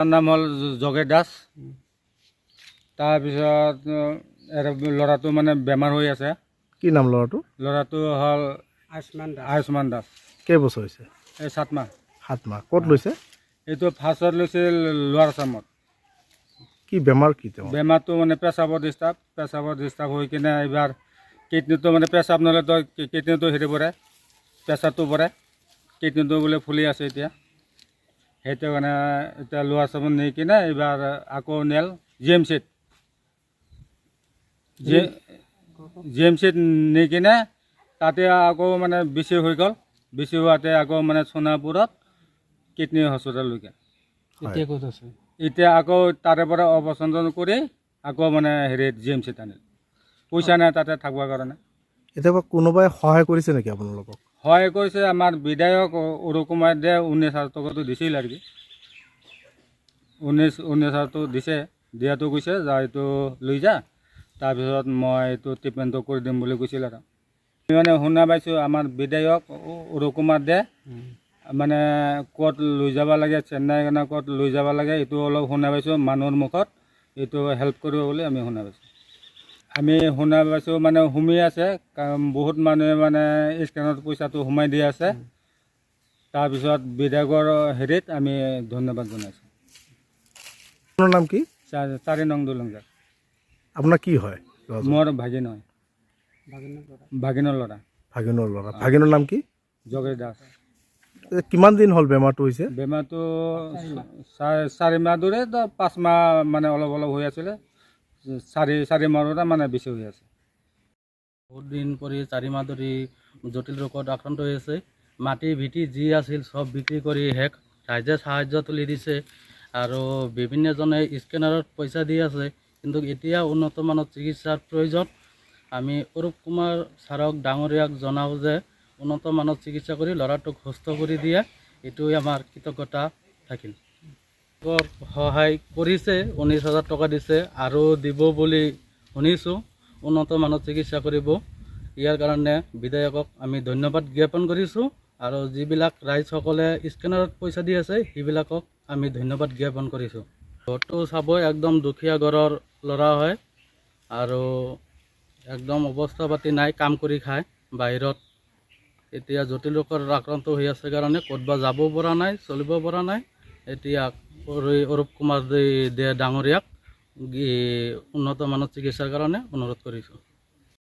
নাম হ'ল জগেশ দাস। তাৰপিছত ল'ৰাটো মানে বেমাৰ হৈ আছে। কি নাম ল'ৰাটো? ল'ৰাটো হ'ল আয়ুষ্মান দাস। আয়ুষ্মান দাস। কেইবছৰ হৈছে? এই 7 মাহ। 7 মাহ। ক'ত লৈছে? এইটো ফাৰ্ষ্টত লৈছিল লোৱাৰ আছামত। কি বেমাৰ কি তেওঁৰ? বেমাৰটো মানে পেচাবৰ ডিষ্টাৰ্ব। পেচাবৰ ডিষ্টাৰ্ব হৈ কিনে এইবাৰ কিডনীটো মানে পেচাব নহ'লে তো কিডনীটো হেৰি পৰে, প্ৰেছাৰটো পৰে। কিডনীটো বোলে ফুলি আছে এতিয়া। সেইটো কাৰণে এতিয়া লোৱাৰ আছামত নি কিনে এইবাৰ আকৌ নেল জি এম চিত, জি জি এম চিত নি কিনে তাতে আকৌ মানে বেছি হৈ গ'ল। বেছি হোৱাতে আকৌ মানে সোণাপুৰত কিডনী হস্পিটেল লৈ গ'ল। এতিয়া ক'ত আছে? এতিয়া আকৌ তাৰে পৰা অপাৰেশ্যন কৰি আকৌ মানে হেৰিত জি এম চিত আনিল। পইচা নাই তাতে থাকিবৰ কাৰণে। এতিয়া বা কোনোবাই সহায় কৰিছে নেকি আপোনালোকক? সহায় কৰিছে। আমাৰ বিধায়ক অৰূপ কুমাৰ দে 19,000 টকাটো দিছিল আৰু কি 19,000টো দিছে। দিয়াটো কৈছে, যা এইটো লৈ যা, তাৰপিছত মই এইটো ট্ৰিটমেণ্টটো কৰি দিম বুলি কৈছিল। আৰু আমি মানে শুনা পাইছোঁ, আমাৰ বিধায়ক অৰূপ কুমাৰ দে মানে ক'ত লৈ যাব লাগে, চেন্নাই কাৰণে ক'ত লৈ যাব লাগে, এইটো অলপ শুনা পাইছোঁ মানুহৰ মুখত। এইটো হেল্প কৰিব বুলি আমি শুনা পাইছোঁ। আমি শুনা পাইছোঁ মানে সুমি আছে, কাৰণ বহুত মানুহে মানে স্কেনত পইচাটো সোমাই দি আছে। তাৰপিছত বিধায়কৰ হেৰিত আমি ধন্যবাদ জনাইছোঁ। আপোনাৰ নাম কি? 4 নং দলংজাক। আপোনাৰ কি হয় ল'ৰাজন? মোৰ ভাগিন হয়, ভাগিনৰ ল'ৰা। ভাগিনৰ ল'ৰা। ভাগিনৰ নাম কি? জগেশ দাস। কিমান দিন হ'ল বেমাৰটো হৈছে? বেমাৰটো 4 মাহ ধৰে, তো 5 মাহ মানে অলপ অলপ হৈ আছিলে। 4 মাহৰ পৰা মানে বেছি হৈ আছে। বহুত দিন পৰি 4 মাহ ধৰি জটিল ৰোগত আক্ৰান্ত হৈ আছে। মাটি ভেটি যি আছিল চব বিক্ৰী কৰি শেষ। ৰাইজে সাহাৰ্য তুলি দিছে আৰু বিভিন্নজনে স্কেনাৰত পইচা দি আছে। কিন্তু এতিয়া উন্নত মানৰ চিকিৎসাৰ প্ৰয়োজন। আমি অৰূপ কুমাৰ ছাৰক, ডাঙৰীয়াক জনাওঁ যে উন্নত মানৰ চিকিৎসা কৰি ল'ৰাটোক সুস্থ কৰি দিয়ে। এইটোৱে আমাৰ কৃতজ্ঞতা থাকিল। সহায় কৰিছে, 19,000 টকা দিছে আৰু দিব বুলি শুনিছোঁ। উন্নত মানৰ চিকিৎসা কৰিব। ইয়াৰ কাৰণে বিধায়কক আমি ধন্যবাদ জ্ঞাপন কৰিছোঁ আৰু যিবিলাক ৰাইজসকলে স্কেনাৰত পইচা দি আছে, সেইবিলাকক আমি ধন্যবাদ জ্ঞাপন কৰিছোঁ। ঘৰটো চাব, একদম দুখীয়া ঘৰৰ ল'ৰা হয় আৰু একদম অৱস্থা পাতি নাই, কাম কৰি খায় বাহিৰত। এতিয়া জটিল ৰোগত আক্ৰান্ত হৈ আছে কাৰণে ক'তবা যাব পৰা নাই, চলিব পৰা নাই। এতিয়া অৰূপ কুমাৰ দে ডাঙৰীয়াক উন্নত মানৰ চিকিৎসাৰ কাৰণে অনুৰোধ কৰিছোঁ।